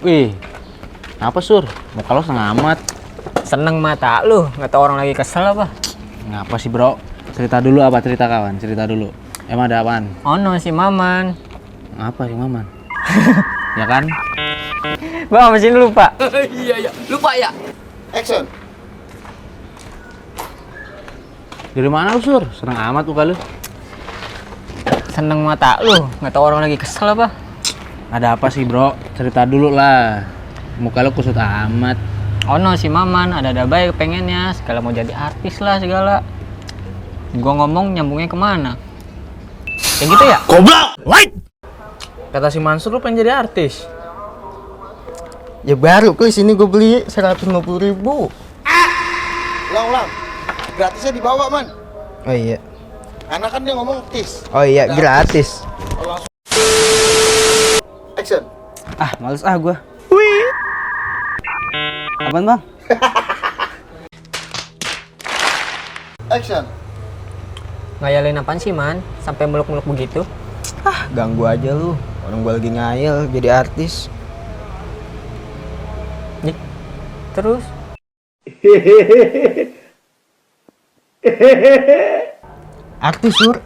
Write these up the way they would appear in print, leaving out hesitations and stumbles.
Wih, apa Sur? Muka lo setengah amat. Seneng mata lu, nggak tau orang lagi kesel apa? Ngapa sih bro? Cerita dulu apa cerita kawan? Cerita dulu. Emang ada apaan? Oh no, si Maman. Ngapa sih Maman? Ya kan? Bang, mesin lupa. Iya, lupa ya. Action. Dari mana lu Sur? Seneng amat muka lu. Seneng mata lu, nggak tau orang lagi kesel apa? Ada apa sih bro? Cerita dulu lah. Muka lu kusut amat. Oh no, si Maman ada baik pengennya segala mau jadi artis lah segala. Gua ngomong nyambungnya kemana? Kayak gitu ya? Goblok! Wait! Kata si Mansur lu pengen jadi artis. Ya baru kuis ini gue beli 150.000. Ulang. Gratisnya dibawa man. Oh iya. Karena kan dia ngomong tis. Oh iya, gratis. Action. Ah, males gua. Wih. Apaan bang? Action. Ngayalin apaan sih Man? Sampai muluk-muluk begitu? Ah, ganggu aja lu. Orang gua lagi ngayal jadi artis. Nih, terus? Artis, Sur.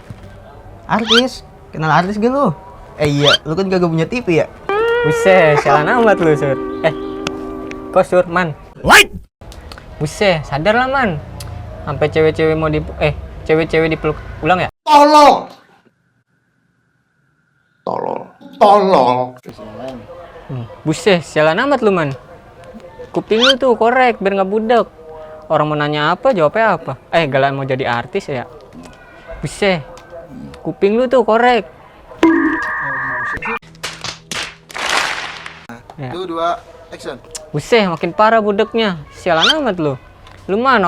Artis. Kenal artis gak lu? Iya, lu kan gak punya TV ya? Buset, salah amat lu Sur. Kok Sur, Man? Wait! Buset, sadar lah Man. Sampai cewek-cewek mau cewek-cewek dipeluk ulang ya? Tolong. Buset, salah amat lu Man. Kuping lu tuh korek biar nggak budak. Orang mau nanya apa, jawabnya apa? Galaan mau jadi artis ya? Buset, kuping lu tuh korek. Ya. 2, action. Buset, makin parah budeknya. Sialan amat lu. Lu mah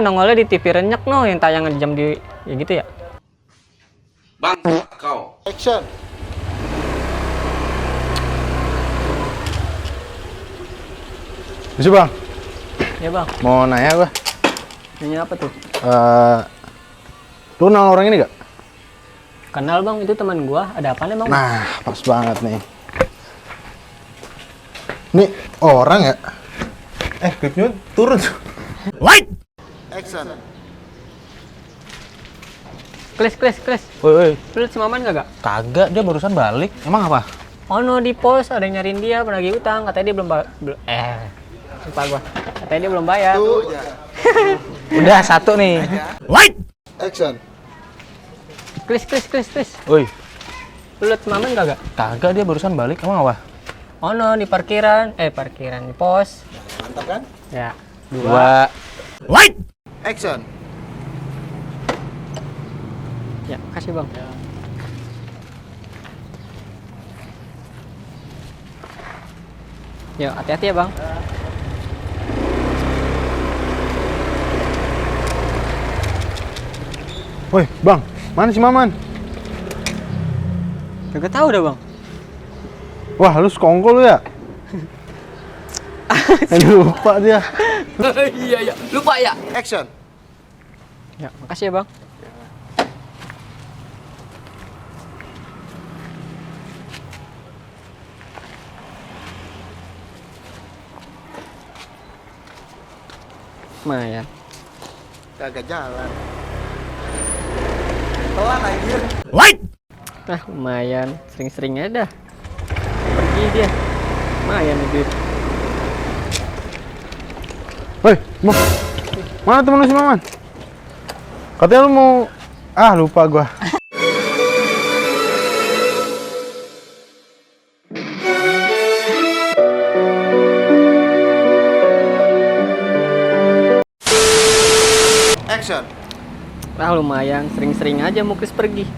nongolnya di TV renyek no yang tayangan jam di ya gitu ya. Bang, kau. Action. Bisa bang, Ya bang, mau nanya gua. nanya apa tuh? Lu kenal orang ini gak? Kenal bang, itu teman gua. Ada apaan emang? Nah, pas banget nih. Nih, orang ya? Klipnya turun. Wait! Action. Kles. Woi, Lu liat si Maman gak? kagak dia barusan balik. Emang apa? Oh no, di pos ada yang nyariin dia penagih utang. Katanya dia lupa gua. Katanya dia belum bayar. Udah satu nih. Wait! Action. Kles. Woi, Lu liat si Maman gak? kagak dia barusan balik. Emang apa? Oh no, di parkiran di pos. Mantap kan? Ya. 2. Wait! Action. Ya, kasih bang. Yuk, hati-hati ya bang. Woi, bang, mana si Maman? Gak tahu dah bang. Wah, lu sekongkol lu ya? Lupa dia. Iya, lupa ya. Action. Ya, makasih ya bang. Lumayan. Kagak jalan. Pelan anjir. Wait! Nah, lumayan. Sering-sering aja dah. Pergi dia. Lumayan nih duit. Woi, mana temen lu si Maman? Katanya lu mau... lupa gua. Action. Nah, lumayan. Sering-sering aja muklis pergi.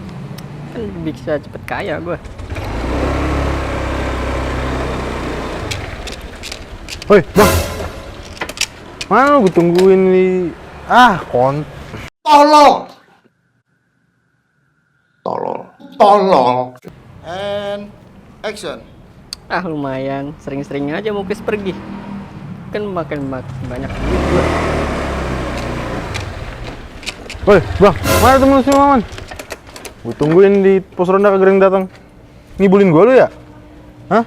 Kan bisa cepet kaya gua. Woi, bang. Mana lu, gue tungguin di... Tolong. And action. Lumayan. Sering-sering aja muklis pergi. Kan makin banyak duit gua. Woi, bang, mana temen lu si Maman? Gue tungguin di pos ronda kagak ada yang datang. Ngibulin gua lu ya? Hah?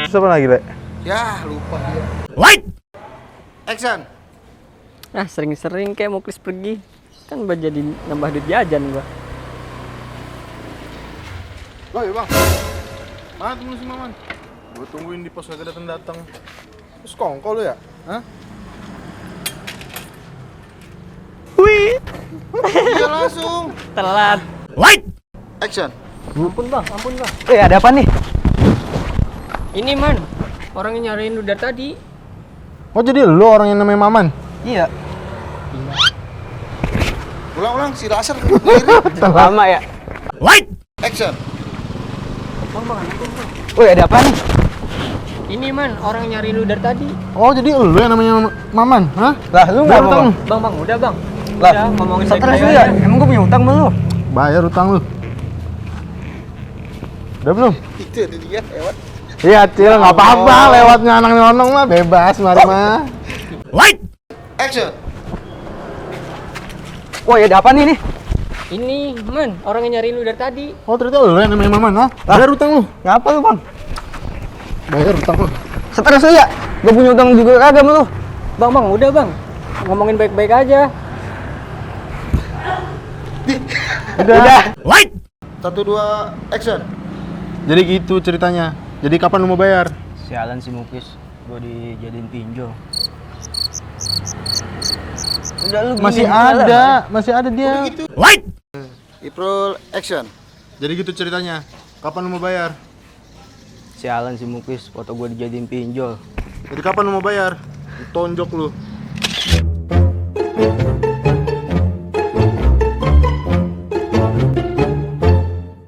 Terus apa lagi, Le? Ya, lupa dia. Action. Ah, sering-sering kayak Muklis pergi. Kan buat jadi nambah duit jajan gua. Woi, Bang. Mana temen si Maman? Gue tungguin di pos kagak datang-datang. Terus kongkol lu ya? Hah? Wih, Iya langsung. telat. Action. Ampun bang, ampun bang. Ada apa nih? Ini man, orang yang nyariin lu dari tadi. Oh, jadi lu orang yang namanya Maman? Iya. Ulang-ulang si laser mirip. Lama ya. Action. Ada apa nih? Ini man, orang yang nyariin lu dari tadi. Oh, jadi lu yang namanya Maman? Hah? Lah, lu nggak Bayar mau? utang Bang, udah bang. Lah, Udah, ngomongin stres baik-baik lu ya? aja. Emang gue punya utang sama lu? Bayar utang lu. Udah belum? Itu ada dia lewat. Iya, Cil, nggak apa-apa. Lewat nyanang-nyanong mah bebas, mari mah. Action. Woi, ada apa nih? Ini man, orang yang nyariin lu dari tadi. Oh, ternyata lu yang namanya Maman, ha? Bayar utang lu. Ngapa lu, Bang? Bayar utang lu. Stres lu ya? Gue punya utang juga kagak sama lu. Bang, udah bang. Ngomongin baik-baik aja. Udah. 1, 2, action. Jadi gitu ceritanya. Jadi kapan lu mau bayar? Sialan si Muklis, gue dijadiin pinjol. Udah lu Masih gini, ada, masih ada dia. April, action. Jadi gitu ceritanya. Kapan lu mau bayar? Sialan si Muklis, foto gue dijadiin pinjol. Jadi kapan lu mau bayar? Tonjok lu.